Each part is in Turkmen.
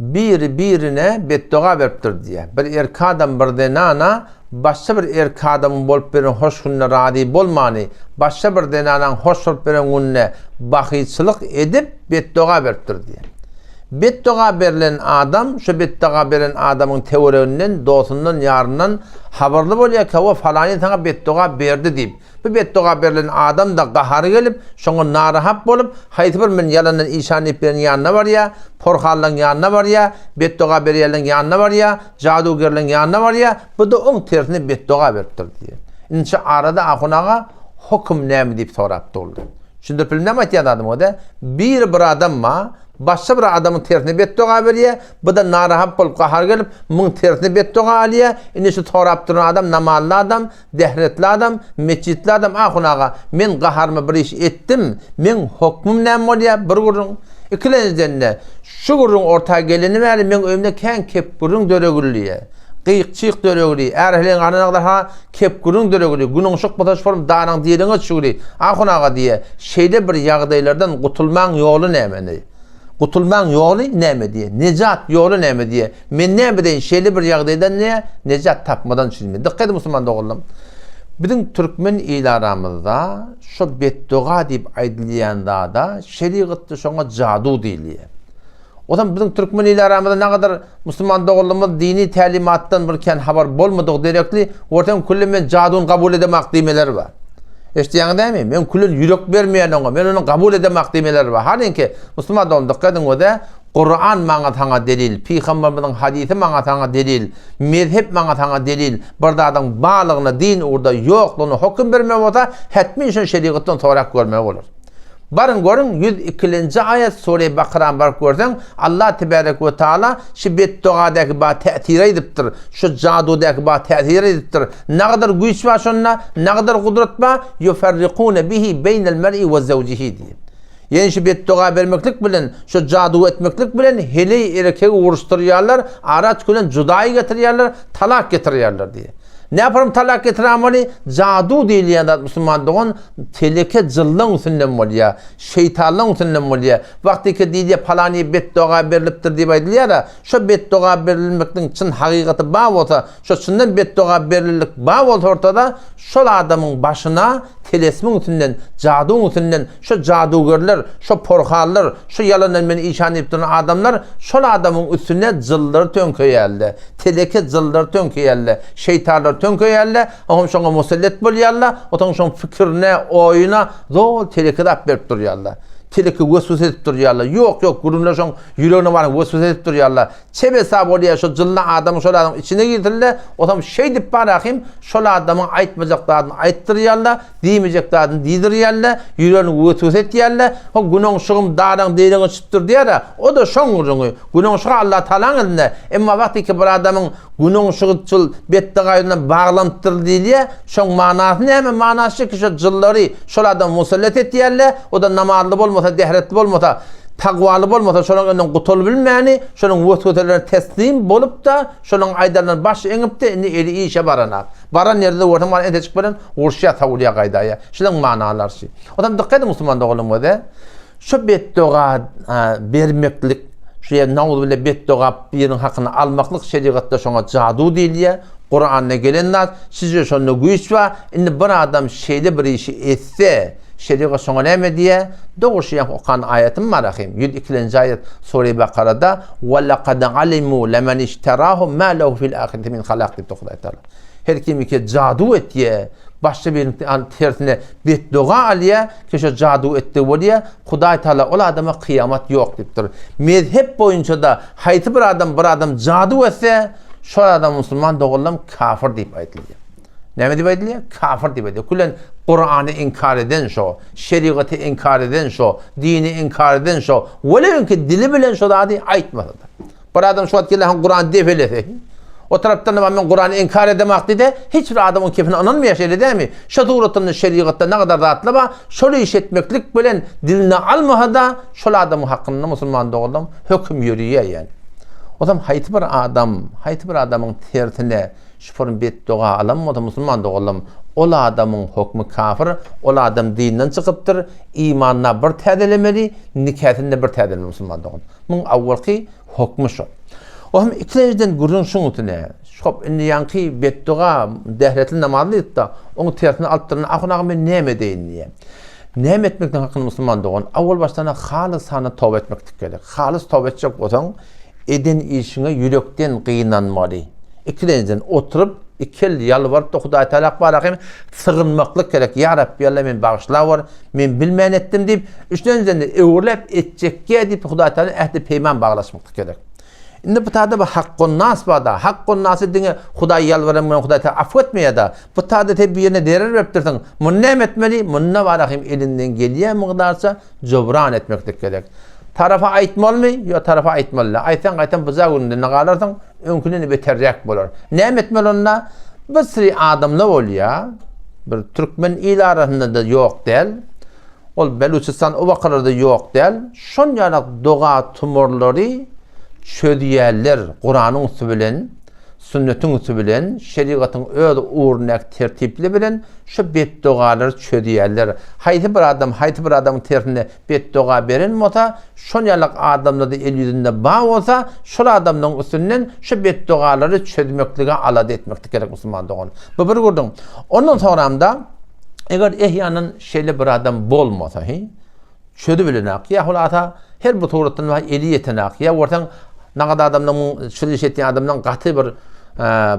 Biri birine betdoga beripdir diýýär. Bir erkek adam bir zenana başga bir erkek adamyň bolup beren hoş gününe razy bolmany, başga bir zenanaň hoş bolup beren gününe bahyçylyk edip betdoga beripdir diýýär. Betdoga berlen adam şu betdoga beren adamyň töwereginden, dostundan, ýaryndan habarly bolýar ki, hawa falany saňa betdoga berdi diýip. Bu betdoga berlen adam-da gahary gelip, şoňa narahat bolup, haýsy bir men ýalandan işan diýip biriniň ýanyna barýar, porhanlaryň ýanyna barýar, betdoga berýänleriň ýanyna barýar, jadugerleriň ýanyna barýar, bu-da oň tersine betdoga beripdir diýýär. Indi şu arada ahun aga höküm näme diýip sorapdy ol. Düşündirip bildim näme aýtýan zadymy o-da? Biri bir adam bar, başga bir adamyň tersine betdoga berýär, bu-da narahat bolup gahary gelip, muň tersine betdoga alýar, indi şu sorap duran adam namazly adam, Dehretli adam, metjitli adam ahun aga, men gaharyma bir iş etdim, meň hokmum näme bolýa, bir gürrüň. Ikilenjiden-de, şu gürrüň orta geleni bäri meň öýümde kän kep gürrüň döregildi. Gyk-çyk döregili, är-heleýiň arasynda-ha kep gürrüň döregili, günüň şyk bolsa şol daraň diriňe düşügili, ahun aga diýýä, şeýle bir ýagdaýlardan gutulmaň ýoly näme? Gutulmaň ýoly näme diýýä? Nejat ýoly näme diýýä? Men näme edeýin şeýle bir ýagdaýdan ne nejat tapmadan üçinmi? Dykgat ediň musulman doganlarym. Biziň türkmen il aramyzda şo betdoga diýip aýdylýan zada şerigatda şoňa jadu diýilýär. Ozam biziň türkmen il aramyzda nagadar musulman doganlarymyz dini tälimatdan bir kän habar bolmadygy derekli görseň külli men jaduny kabul edemak diýmeleri bar. Eşidýäňiz dämi? Men külli ýürek bermeýän oňa, men ony kabul edemak diýmeleri bar. Halinki musulman dogan dykgat ediň öze Kuran maňa saňa delil, Pygamberimiziň hadysy maňa saňa delil, mezhep maňa saňa delil, bir zadyň barlygyna din ugurda ýoklugyna höküm berme bolsa, hetmin şony şerigatdan sorap görmeli bolar. Baryň görüň 102-nji aýat Sure Bakarany baryp görseň, Allah tebärek we taala şu betdogadäki bar täsir aýdypdyr, şu jadudäki bar täsir aýdypdyr. Nagadar güýç bar şonda, nagadar gudrat bar, ýuferrikune bihi beýnel mer'i we zewjihi diýip. Ýene şu betdoga bermeklik bilen, şu jaduw etmeklik bilen heleý erkegi uruşdyrýarlar, ara tükülen judaýy getirýärler, talak getirýärler diýýär. Näparam talak getirämeli? Jaduw diýilýän zat musulman dogan teleke jyllaň üstünden bolýar, şeýtanlaň üstünden bolýar. Wagtyky diýilýär palany betdoga berlipdir diýip aýdylýar-a, şo betdoga berilmekligiň çyn hakykaty bar bolsa, Şo çyndan betdoga berlilik bar bolsa ortada, şol adamyň başyna telesmiň üstünden, jaduň üstünden, şo jadugerler, şo porhanlar, şo ýalandan men işan diýip duran adamlar şol adamyň üstüne jyllary töňkeýärler, teleke jyllary töňkeýärler, şeýtanlary töňkeýärler, oňam şoňa musallet bolýarlar, otaň şoň pikirine, oýuna zol teleke zat berip durýarlar. Teleke weswese edip durýarlar. Ýok, ýok, gürrüňler şoň ýüregine baryp weswese edip durýarlar. Çebesa bolýar şo jynly adamyň şol adamyň içine girsinle, osam şeýdip barahym şol adamyň aýtmajak zadyny aýtdyrýarla, diýmejek zadyny diýdirýärle, ýüregini weswese etýärle, ho günoňşugym daraň dereňe çypdyr diýýär-ä, o-da şoň gürrüňi. Günoňşugy Allatagalaň elinde. Emma wagtyky bir adamyň günoňşugy şol betdoga ýüzünden baglanypdyr diýilýär, şoň manasy näme? Manasy şu ki şo jynlary şol adama musallat etýärle, o-da namazly bolmasa, dehretli bolmasa, Takwaly bolmasa, şolaryň elinden gutulyp bilmäni, şolaryň wesweselerine teslim bolup-da, şolaryň aýdanlaryna baş eňip-de, indi eli işe baranak. Baran ýerde-de görseň, bar entejik bilen uruşýar, sowulýar, gaýdaýar. Şularyň manalary şi. Onsoň dykgat ediň musulman doganlarym göze. Şu betdoga bermeklik, şu ýer nauzubilla betdoga biriniň hakyny almaklyk şerigatda şoňa jadu diýilýär. Kuranda gelen zat, sizde şonda güýç bar. Indi bir adam şeýle bir işi etse, Şerigat şoňa näme diýýär? Dogry şu ýaňky okan aýatym bar ahym. 102-nji aýat Sure Bakarada, Wa laqad alimu lemen işterahu ma lehu fil ahireti min halak diýip Hudaý Taala. Her kim ki jadu etýär, başga biriniň tersine betdoga alýar, ki şo jadu etdigi bolýar, Hudaý Taala ol adama kyýamat ýok diýipdir. Mezhep boýunça-da haýsy bir adam bir adam jadu etse, şol adam musulman doganlam kafir diýip aýdylýar. Näme diýip aýdylýar? Kafir diýip aýdylýar. Külen Kurany inkar eden şo, şerigaty inkar eden şo, dini inkar eden şo, welewinki dili bilen şo zady aýtmasa-da. Bir adam şu wagt gelip han Kurany depelese, o tarapdan da men Kurany inkar edemak diýse, hiç bir adam oň kepine ynanmaýar şeýle dälmi? Şo suratynda şerigatda ne kadar zatlar bar, şol iş etmeklik bilen diline almasa-da, şol adamyň hakynda musulman doganlarym höküm ýörüýär ýani. Ozam haýsy bir adam, haýsy bir adamyň tersine şuporyn betdoga alan bolsa musulman doganlarym, ol adamyň hokmy kafir, ol adam dinden çykypdyr, imanyna bir täzelemeli, nikasyny bir täzelemeli musulman dogan. Muň awwalky hokmy şo. O hem ikilenjiden gürrüň şuň üstüne. Şop indi ýaňky betdoga dähretli namazly diýipdi, oň tersine alypdyryn, ahun aga men näme edeýin diýýär. Näme etmekden hakynda musulman dogan, awwal başdan halysana toba etmeklik gerek. Halys toba etjek bolsaň, eden işiňe ýürekden gynanmaly. Ikilenjiden oturyp, iki el ýalbaryp-da Hudaý Tagala bara hem sygynmaklyk gerek. Ýa Rabbi Alla meni bagyşlawor, men bilmän etdim diýip, üçlenjiden-de öwrüläp etjekge diýip Hudaý Tagala ähdi-peýman baglaşmaklyk gerek. Indi bu taýda bir hakgonnas bar-da. Hakgonnasy diňe Hudaý ýalbaran bilen Hudaý Tagala afw etmeýär-de. Bu taýda sen birine zerer beripdirsiň. Muny näme etmeli? Munda bar hem elinden gelýän mukdarça jobran etmeklik gerek. Tarapa aýtmalymy? Ýok, tarapa aýtmaly däl. Aýtsaň gaýtam buja gününden galarsyň, öňkünden beterräk bolar. Näme etmeli onda? Bir süri adamlar bolýar. Bir türkmen il arasynda-da ýok däl. Ol Beluçistan o wakalarda ýok däl. Şon ýalak doga tumarlary çözýärler Kuranyň üsti bilen, sünnetiň üsti bilen, şerigatyň öz ugrundaky tertipli bilen şu betdogalary çözýärler. Haýsy bir adam haýsy bir adamyň tersine betdoga beren bolsa, şon ýalak adamlarda el ýüzünde bar bolsa, şol adamlaryň üstünden şu betdogalary çözmeklige alada etmeklik gerek musulman dogan. Bu bir gürrüň. Ondan soňramda Eger ehýanan şeýle bir adam bolmasa, he, çözüp bilenak, ýa hulasa her bir suratdan eli ýetenak, ýa görseň nagad adamlaryň şul iş etýän adamlaryň gaty bir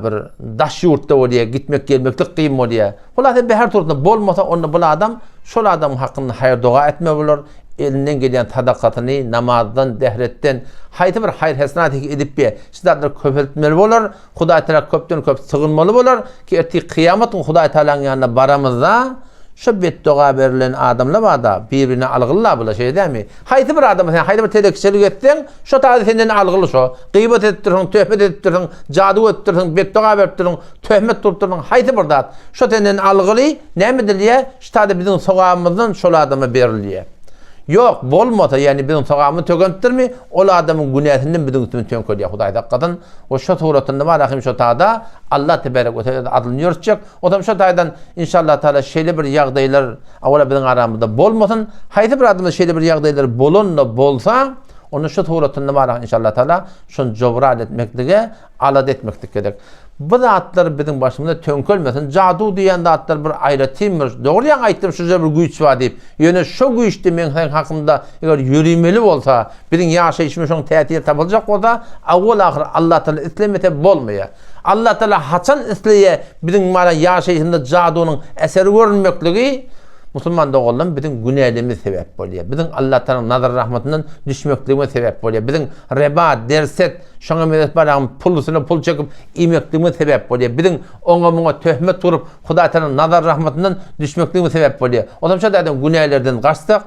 bir daş ýurtda bolýar, gitmek gelmeklik kyn bolýar. Hulasa bir her suratda bolmasa, onda bu adam şol adamyň hakynda haýyr doga etme bolar, elinden gelýän sadakasyny namazdan, dehretden haýsy bir haýyr-hesenat edip be, şu zatlary köpeltmeli bolar. Hudaý Tagala köpden köp sygynmaly bolar ki, ertir kyýamat gün Hudaý Tagalaň ýanyna baramyzda, şo betdoga berlen adamlar barda, bir-birine algyly-la bular, şeýle dälmi? Haýsy bir adama sen haýsy bir telekeçilik etseň, şo taýda senden algyly şo. Gybat edipdirsiň, töhmet edipdirsiň, jadu edipdirsiň, betdoga beripdirsiň, töhmet urupdyrsyň, haýsy bir zat, şo senden algyly, näme edilýär? Şu taýda biziň sogabymyzdan şol adama berilýär. Ýok, bolmasa, ýagny biziň sogabymyz tökenipdirmi, ol adamyň günäsinden biziň üstümiz töňkelýär, Hudaý saklasyn. We şo suratynda bar ahim şo tada Allah teberek we teala adlyny ýörütjek. Otam şo taýdan inşallah taala şeýle bir ýagdaýlar awala biziň aramyzda bolmasyn. Haýsy bir adamda şeýle bir ýagdaýlar bolan-da bolsa, onda şo suratynda bar inşallah taala şony jobran etmeklige alada etmeklik gerek. Bu zatlar biziň başymyza töňkelmesin. Jadu diýen zatlar bir aýratyn bir, dogry ýaňy aýtdym şu bir güýç bar diýip. Ýöne şo güýçde meň seň hakymda eger ýörimeli bolsa, Biziň ýaşaýşymyz şoň täsiri tapyljak bolsa, awwal-ahyr Allatagala islemese bolmaýar. Allatagala haçan isleýär biziň mana ýaşaýşymyzda jadunyň eseri görünmekligi, musulman doganlarym biziň günälerimiz sebäp bolýar. Biziň Allatagalaň nazar-rahmatyndan düşmekligimiz sebäp bolýar. Biziň reba, derset, şoňa meňzeş baragym pul üstüne pul çekip iýmekligimiz sebäp bolýar. Biziň oňa-muňa töhmet gurup Hudaýtagalaň nazar-rahmatyndan düşmekligimiz sebäp bolýar. Onsoň şo taýdan günälerden gaçsak,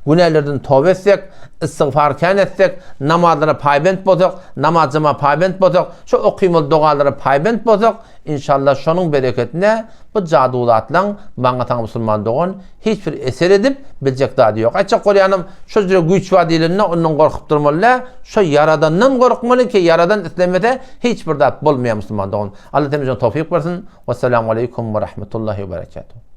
günälerden toba etsek, istigfar kän etsek, namazlara paýbent bolsak, namaz-jama paýbent bolsak, şo okymaly dogalara paýbent bolsak, inşallah şonuň bereketine bu jadu zatlaň maňa saňa musulman dogan hiç bir eser edip biljek zady ýok. Aýtjak bolýanym, şo jüre güýç bar diýlende ondan gorkup durmaly däl, şo Ýaradandan gorkmaly ki Ýaradan islemese hiç bir zat bolmaýar musulman dogan. Allah hemmämize towfyk bersin. Wessalamu aleýkum we rahmetullahi we berekatuh.